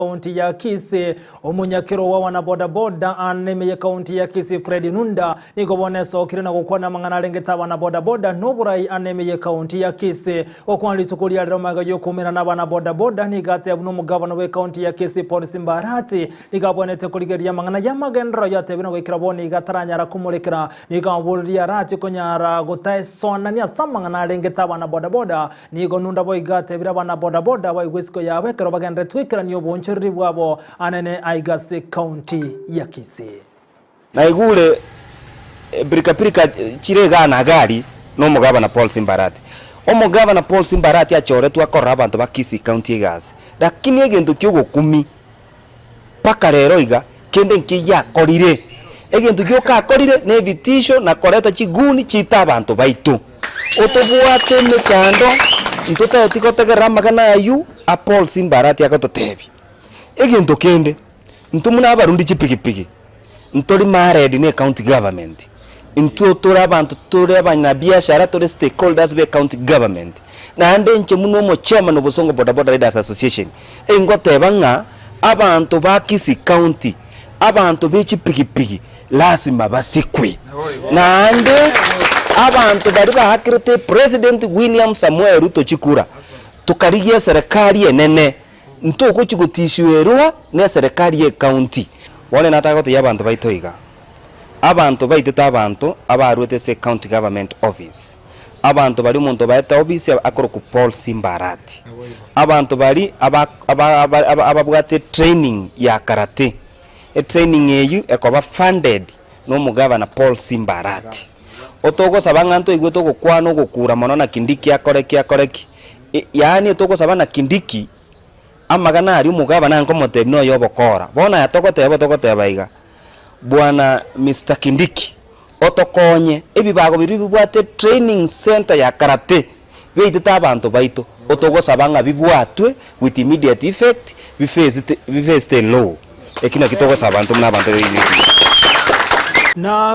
County ya Kisii. Omonyakero wa wana boda boda ane ye county ya Kisii Fred Nunda nigo bono esokire na gokwana amang'ana arengete abana boda boda noborai ane ye county ya Kisii. Gokwana rituko ria rero magega yokoumera na abana boda boda nigo ateba buna omogavana bwe county ya Kisii Paul Simba Arati nigo abwenerete korigereria amang'ana yamagenderero ayio atebire na goikera bono iga ataranyara komorekera. Nigo amoborerie Arati konyara gotaesonania ase amang'ana arengete abana boda boda Nigo Nunda boigo atebire abana bodaboda baigwe isiko yabo ekero bagenderete goikerania oboonchoreri bwabo anene aiga ase ecounty ya Kisii. Naigure pirikapirika chire igaa na gari na omogabana Paul Simbarati. Omogabana Paul Simbarati achoretwe akorere abanto ba Kisii County egasi, lakini egento kia ogokumia mpaka rero iga kende nkeiyo akorire. Egento gioka akorire ne ebitisho na koreta chiguni chiite abanto baito. Otobwate emechando ntotageti gotegerera amagena aywo a Paul Simbarati agototebia. Egento kende, intwe buna abarundi chipigipigi, ntori married ne ecounty government, intwe tore abanto tore abanyabiashara tore stakeholders be ecounty government, naende inche buna omochairman o Bosongo Bodaboda Riders Association, ingoteba ng'a abanto ba Kisii County, abanto be chipigipigi lasima basikwe. Naende abanto baria baakerete President William Samoei Ruto chikura, tokarigia eserekari enene, ntogochi gotiswerwa ne eserekari ye ecounty. Bono nataka gotebia abanto baito iga, abanto baitete abanto abarwete ase ecounty government office, abanto baria omonto obaete office akorokwa Paul Simba Arati, abanto baria aba aba aba ababwate training ya karate, etraining eywo ekoba funded na omogavana Paul Simba Arati. Otogosaba ng'a ntoigwete ogokwana ogokura mono na Kindiki akore ki akore ki, yaani etogosaba na Kindiki amagana aria omogavana ankomotebia noyo obokora. Bono aya togoteba togoteba iga, bwana Mister Kindiki, otokonye ebibago biria bibwate training centre ya karate, biaitete abanto baito, otogosaba ng'a bibwatwe with immediate effect, bifaced bifaced a law. Eki nakio togosaba intwe buna abanto Na.